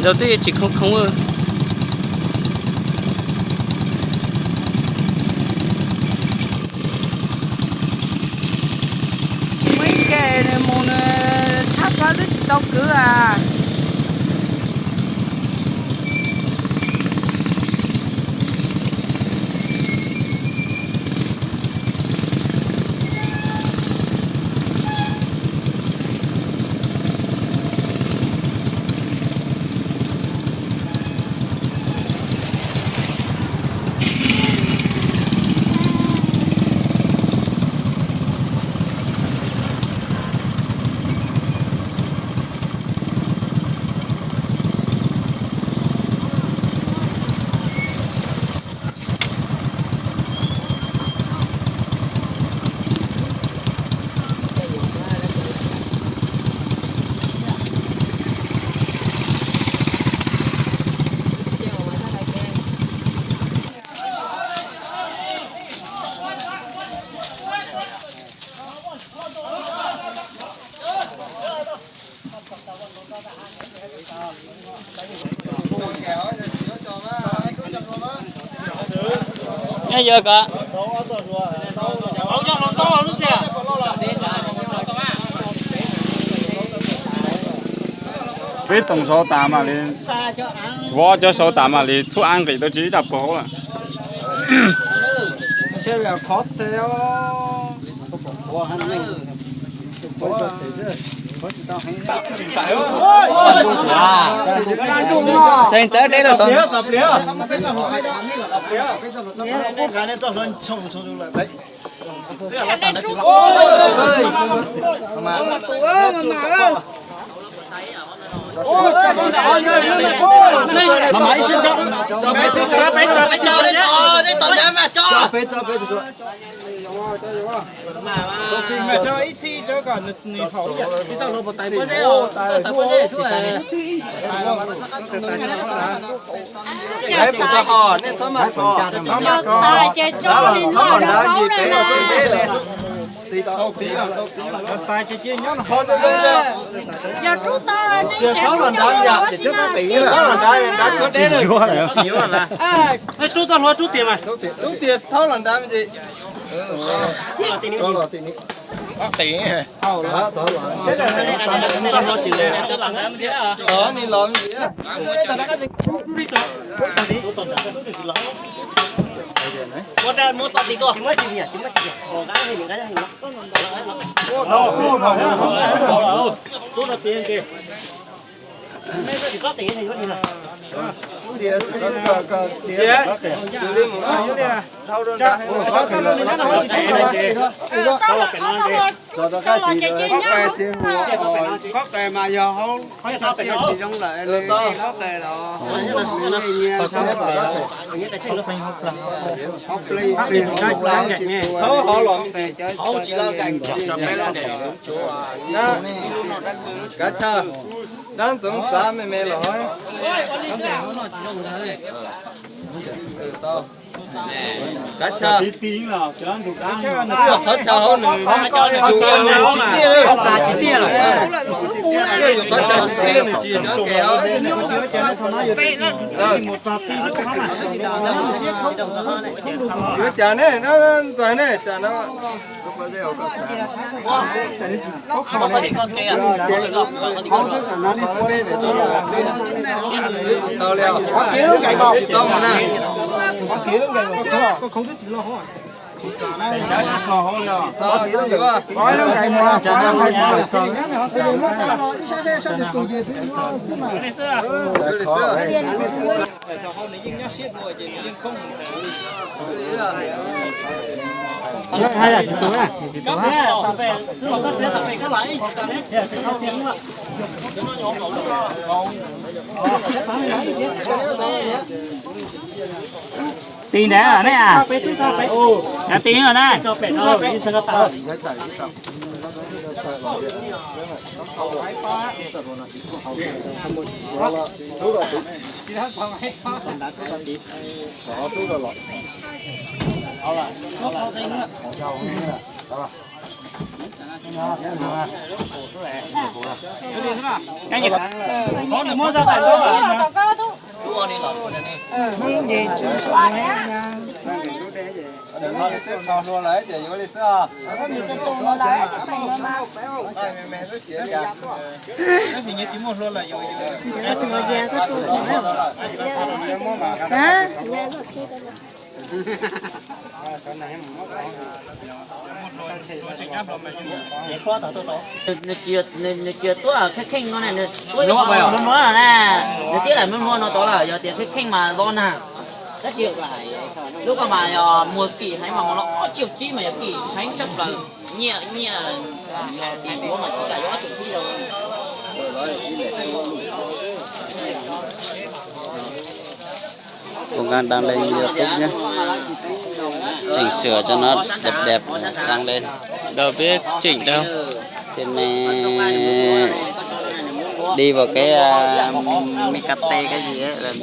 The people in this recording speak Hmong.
Zaum twb tsis khoob khoob. Muaj ib ke nws mus nws tshab plaws twb tsis tau kwv as. Nyob yog ko. Peb toom sau tas mam li, vov cov sau tas mam li txhub ab nqis tau tsis ib rab puag hauv lawm. Txawv txawv deb los tau. Lawv kuv tau ho, nej txhob maj kos. Thaub los nrad ces peb tsis deb li. Tais ces cia nyob no ho, cia thaub los nrad yom. Thaub los nrad, nrad tshuav deb lawm. Rub txoj hlua rub tiag mas. Rub tiag, thaub los nrad me ntsis. Tod ni los me ntsis. Qhov tes mas yog hauv qhov chaw tiag tsis zoo lawm, qhov tes los. Thaub hov los me ntsis. Kav tsij, dab ntxoov txav me me los. Kav tsij, qhov chaw hauv nws, yog qhov chaw tsis tiag nws tsis yog cov ke hauv. Yuav cas ne, ntxawg ne, tsam no. Tsis tau li, tsis tau mus na. Tis ntawd ne, tis na. Nws tsis yog tuab kheej kheej no ne, nws tuab yog mluag mluag no na. Nws twb lam mluag mluag no tod lawm, yog tias kheej kheej mas do nag. Tab sis lub ko mas yog muag kim heev mas muag los ob tsiaum tsib mas yog kim heev tshaj plaws. Nyiaj nyiaj, tim Nplog mas tsis kam yuav ob tsiaum tsib zoo. Ua nqaaj dab le yuav tub nyab, tseem sửa cho nó đẹp đẹp, dab le. Đầu bếp chỉnh đâu? Thì mày đi vào cái, à, mì cà tê cái gì ấy là